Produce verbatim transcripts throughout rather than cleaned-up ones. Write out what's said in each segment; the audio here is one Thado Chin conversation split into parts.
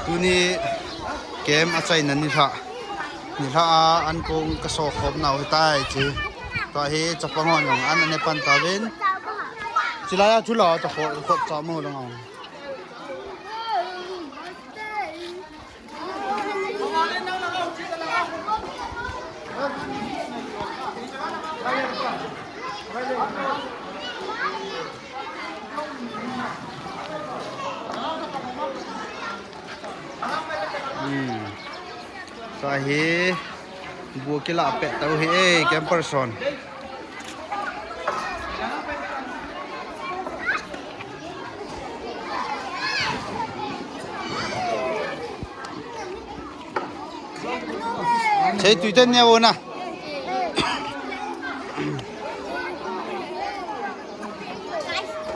Tuni camp achaina nilhah, nilhah a ankong kaso khom nau hitai chi. Tua hi chapang hon jong an ane pan tauvin. Chilai a chula ta kho kho cha mo lang. Hmm. Sa hi bu kila peh tau hi e, camper son. Chei tui ten nia vona.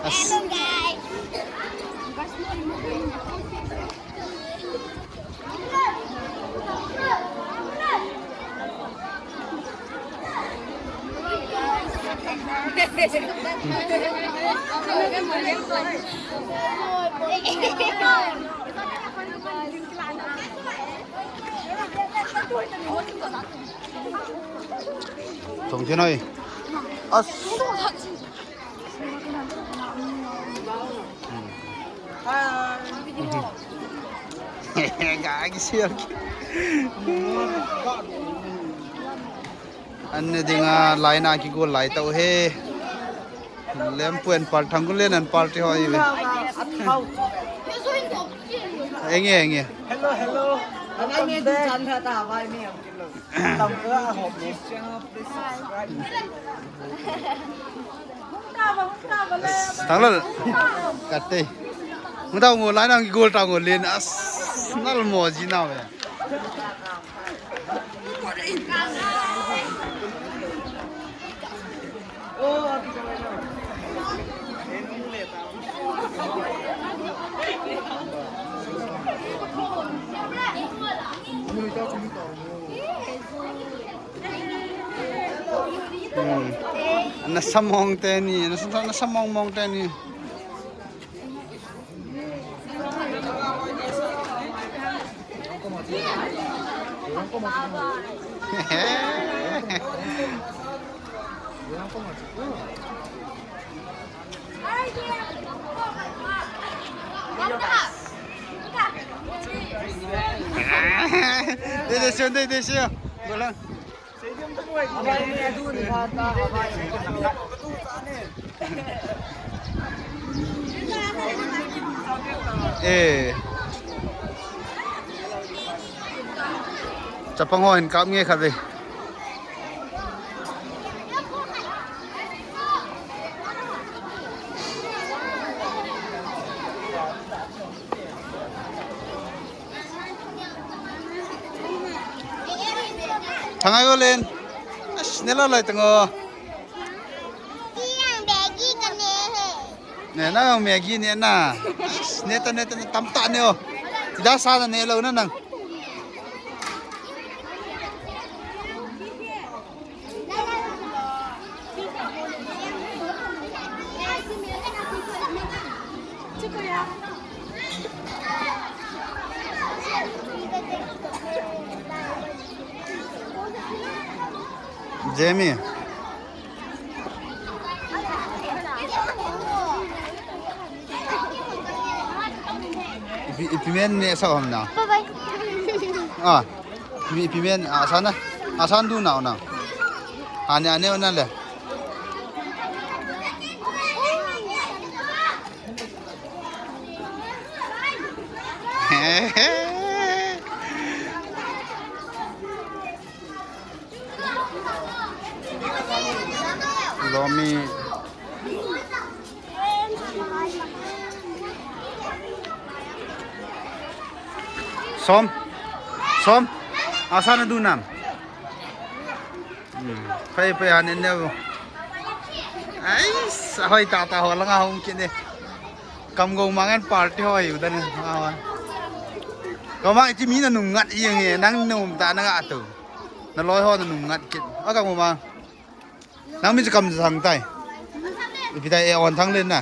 As. Tong chin oi. As. Ga ki sial ki. An ne dinga line a kigol lai tau he. Lempui an party, Thanggunlen an party ho ive. Enge, enge. Hello, hello. An ai me du chan tha ta vai me am kilo. Tam ko a hop ni. Thanglal. Kate. Muda ngo lai nang kigol ta ngo len as. Nal mo ji na ve. Hmm. Nasa mong teni, nasa, nasa mong mong teni. Dei, dei, siu, dei, dei, siu. Go lang. Eh. Chapang ho hin kap nge khat ve. Thangai go len. As, ne la lai tango. Tiang Maggi ka ne he. Ne na Maggi ne na. As, ne ta, ne ta, ne tam ta ne o. Tida sa na ne lo na nang. Jamie. Ipi, ipi men ne sa om na. Bye bye. Ah. Ipi, ipi men, ah, sana. Ah, san du na ona. Ane, ane ona le. Lomi. Som. Som. Asa na du nam. Hmm. Pai, pai, hanin ne. Ai, sa hoi ta ta ho langa hung kine. Kam go mangan party ho yu dan. Ko mang iti mi na nung ngat iyang e, nang num ta na nga tu. Na loi ho na nung ngat kit. A kam mang. Nang mi chu kam sang tai. Ipi tai e on thang len na.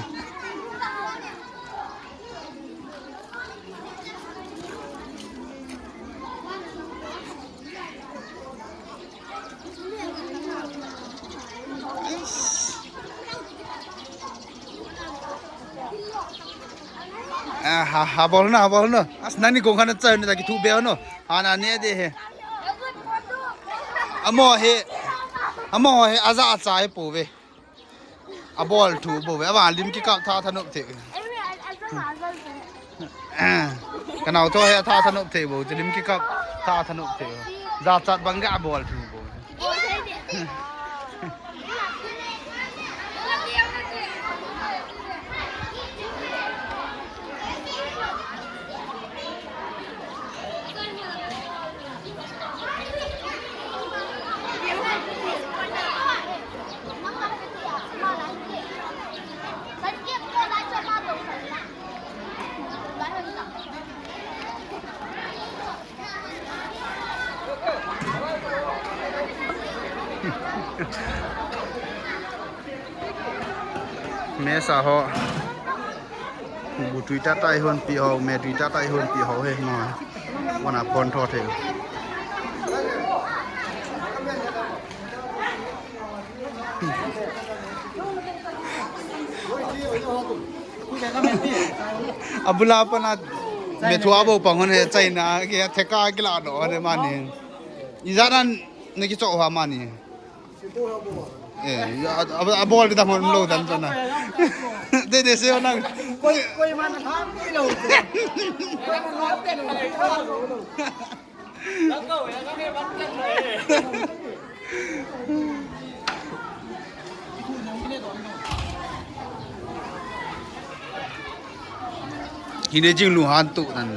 Ah, ha, ha, bol na, ha, bol na. As nani gong khana chai ni ta kithu be no. Ha na ne de he. Amo he. Amo he aja acha he pouve. Abol thu pouve. Ava lim kikap tha thanop the. Kanao tho he tha thanop the bou. Lim kikap tha thanop the. Jachat bang ga bol thu bou. Mesa ho. Bu tui tata ihon pi ho, me tui tata ihon pi ho he mo. Wana pon tho the. Abula pana me thua bo pangon he China ke theka kila do he mani. Ijanan ne ki cho ha mani. Eh, ya, a, a bol di ta mon lo dan chana. De de se nang. Koi koi man ha pi lo. Koi man ha pi lo. Hine jing lu han tu nan.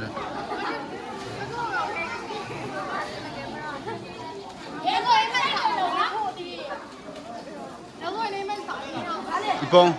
Ipong.